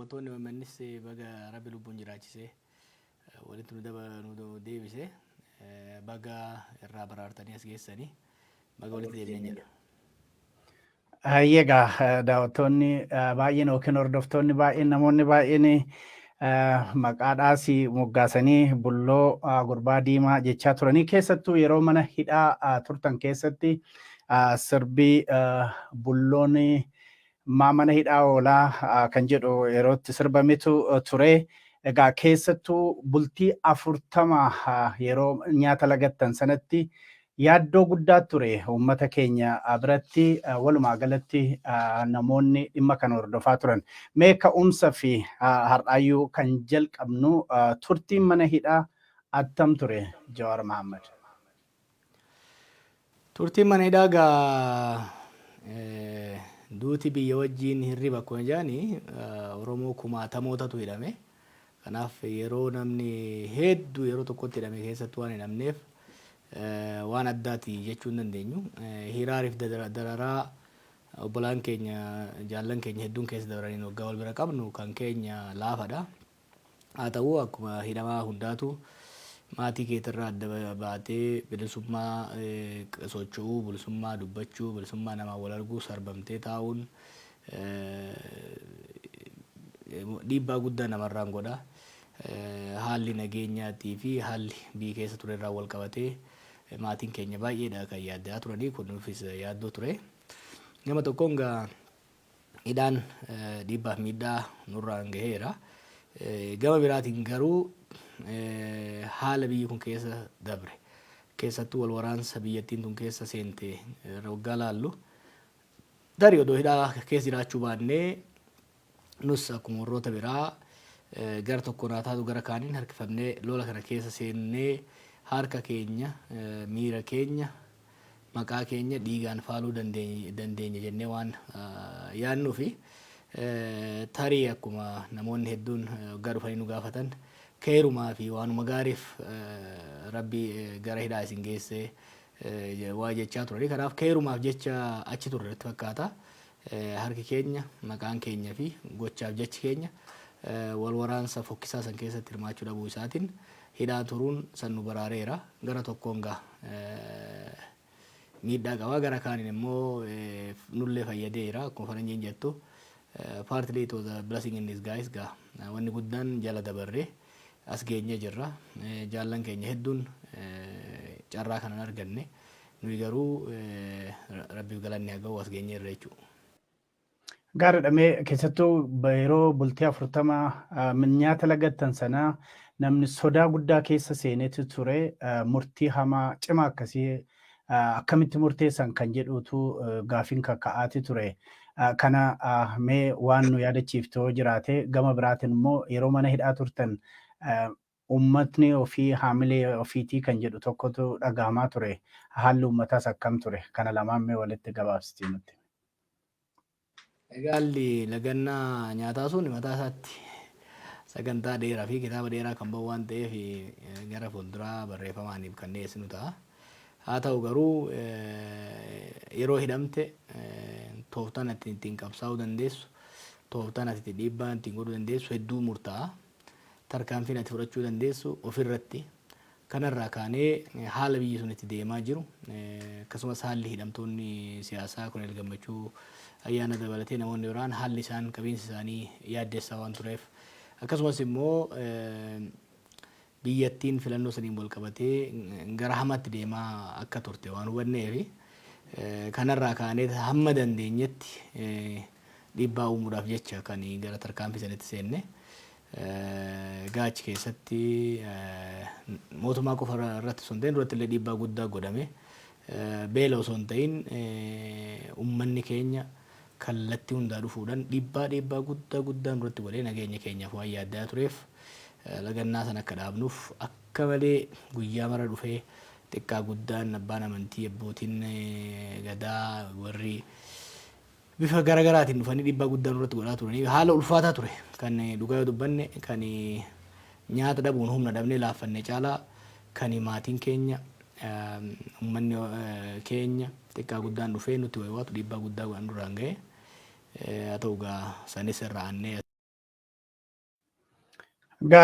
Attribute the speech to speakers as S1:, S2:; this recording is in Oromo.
S1: Daawwattoonni OMNs baga Rabbi lubbuun jiraachisee walitti nu deebise, baga irraa baraartanii as geessanii, baga walitti deebineen jedha.
S2: Egaa daawwattoonni baay'een yookiin hordoftoonni baay'een, namoonni baay'een maqaadhaas moggaasanii Bulloo gurbaa diimaa jechaa turanii, keessattuu yeroo mana hidhaa turtan keessatti sirbii "Bulloon maa mana hidhaa oolaa" kan jedhu yerootti sirbametu ture. Egaa keessattuu bultii 40 yeroo nyaata lagattan sanatti yaaddoo guddaa ture uummata keenya biratti, walumaa galatti namoonni dhimma kana hordofaa turan. Mee ka'umsa fi har'aayyuu kan jalqabnu, turtiin mana hidhaa attam ture, Jawaar Mahammad?
S1: Turtiin mana hidhaa gaa, duuti biyya wajjiin hirriba akkuma jedhani, Oromoo kumaatamootatu hidhame. Kanaaf yeroo namni hedduu yeroo tokkotti hidhame keessatti waan hidhamneef waan addaati jechuu hin dandeenyu. Hiraariif dararaa obbolaan keenya, jaallan keenya hedduun keessa dabraniin waggaa wal bira qabnu kan keenya laafadha. Haa ta'u, akkuma hidhamaa hundaatu maatii keetirraa adda baatee bilisummaa socho'uu, bilisummaa dubbachuu, bilisummaa namaa wal arguu sarbamtee taa'uun dhiibbaa guddaa namarraan godha. Haalli nageenyaatii fi haalli biyyi keessa ture irraa wal qabatee maatiin keenya baay'eedha kan yaaddaa turanii, kun nuufis yaaddoo ture. Gama tokkoon gaa hidhaan dhiibbaaf miidhaa nurraan gaheera. Gama biraatiin garuu haala biyyi kun keessa dabre, keessattuu wal waraansa biyyattiin tun keessa seente waggaa laallu, tarii odoo hidhaa keessa jiraachuu baannee nus akkuma warroota biraa gara tokkoon haa taatu gara kaaniin harkifamnee lola kana keessa seennee harka keenya, miira keenya, maqaa keenya dhiigaan faaluu dandeenya jennee waan yaadnuufi, tarii akkuma namoonni hedduun waggaa dhufanii nu gaafatan, keerumaa fi waanuma gaariif Rabbi gara hidhaa isin geesse waa jechaa turani. Kanaaf keerumaaf jecha achi turre natti fakkaata. Harki keenya, maqaan keenya fi gochaaf jechi keenya wal waraansa fokkisaa san keessatti hirmaachuu dhabuu isaatiin hidhaa turuun san nu baraareera. Gara tokkoon gaa miidhaa qaba. Gara kaaniin immoo nullee fayyadeera. Akkuma faranjiin jettu, partly it was a blessing in disguise. Gaa wanni guddaan jala dabarree as geenyee jirra. Jaallan keenya hedduun carraa kana hin arganne. Nuyi garuu Rabbiif galanni haa ga'u, as geenyeerra jechuudha.
S2: Gaariidha. Mee keessattuu yeroo bultii 40 nyaata lagattan sana namni sodaa guddaa keessa seenetu ture. Murtii hamaa cimaa akkasii akkamitti murteessan kan jedhutu gaafiin kakka'aati ture. Kana mee waan nu yaadachiiftu jiraate, gama biraatiin immoo yeroo mana hidhaa turtan uummatni ofii haamilee ofiitii kan jedhu tokkotu dhagahamaa ture. Haalli uummataas akkam ture? Kana lamaan mee walitti gabaabsitii nutti.
S1: Egaa haalli lagannaa nyaataa sun mataa isaatti sagantaa dheeraa fi kitaaba dheeraa kan bahu waan ta'eef gara fuulduraa barreeffamaaniif kan dhiyeessinu ta'a. Haa ta'u garuu, yeroo hidhamte tooftaan ati ittiin qabsaa'uu dandeessu, tooftaan ati ittiin dhiibbaa ittiin godhuu dandeessu hedduu murtaa'a. Tarkaanfiin ati fudhachuu dandeessu ofirratti. Kanarraa kaanee haala biyyi sun itti deemaa jiru, akkasumas haalli hidhamtoonni siyaasaa Koloneel Gammachuu Ayyaana dabalatee namoonni biraan haalli isaan qabiinsi isaanii yaaddessaa waan tureef, akkasumas immoo biyyattiin filannoo saniin wal qabatee gara hamaatti deemaa akka turte waan hubanneef, kanarraa kaanee hamma dandeenyetti dhiibbaa uumuudhaaf jecha kan gara tarkaanfii sanitti seenne. Egaa achi keessatti mootummaa qofa irratti osoo hin ta'in duratti illee dhiibbaa guddaa godhame. Beela osoo hin ta'in uummanni keenya kallattii hundaa dhufuudhaan dhiibbaa guddaa guddaa nurratti godhee nageenya keenyaaf waan yaaddaa tureef, lagannaa sana akka dhaabnuuf akka malee guyyaa mara dhufee xiqqaa guddaan, abbaan amantii, abbootiin gadaa, warri bifa gara garaatiin dhufanii dhiibbaa guddaa nurratti godhaa turanii haala ulfaataa ture. Kan dhugaa yoo dubbanne, kan nyaata dhabuun humna dhabnee laaffanne caalaa kan maatiin keenya, uummanni keenya xiqqaa guddaan dhufee nutti waywaatu dhiibbaa guddaa godhan duraan ga'e. Haa ta'u gaa, sanis irraa aannee
S2: Gaarii.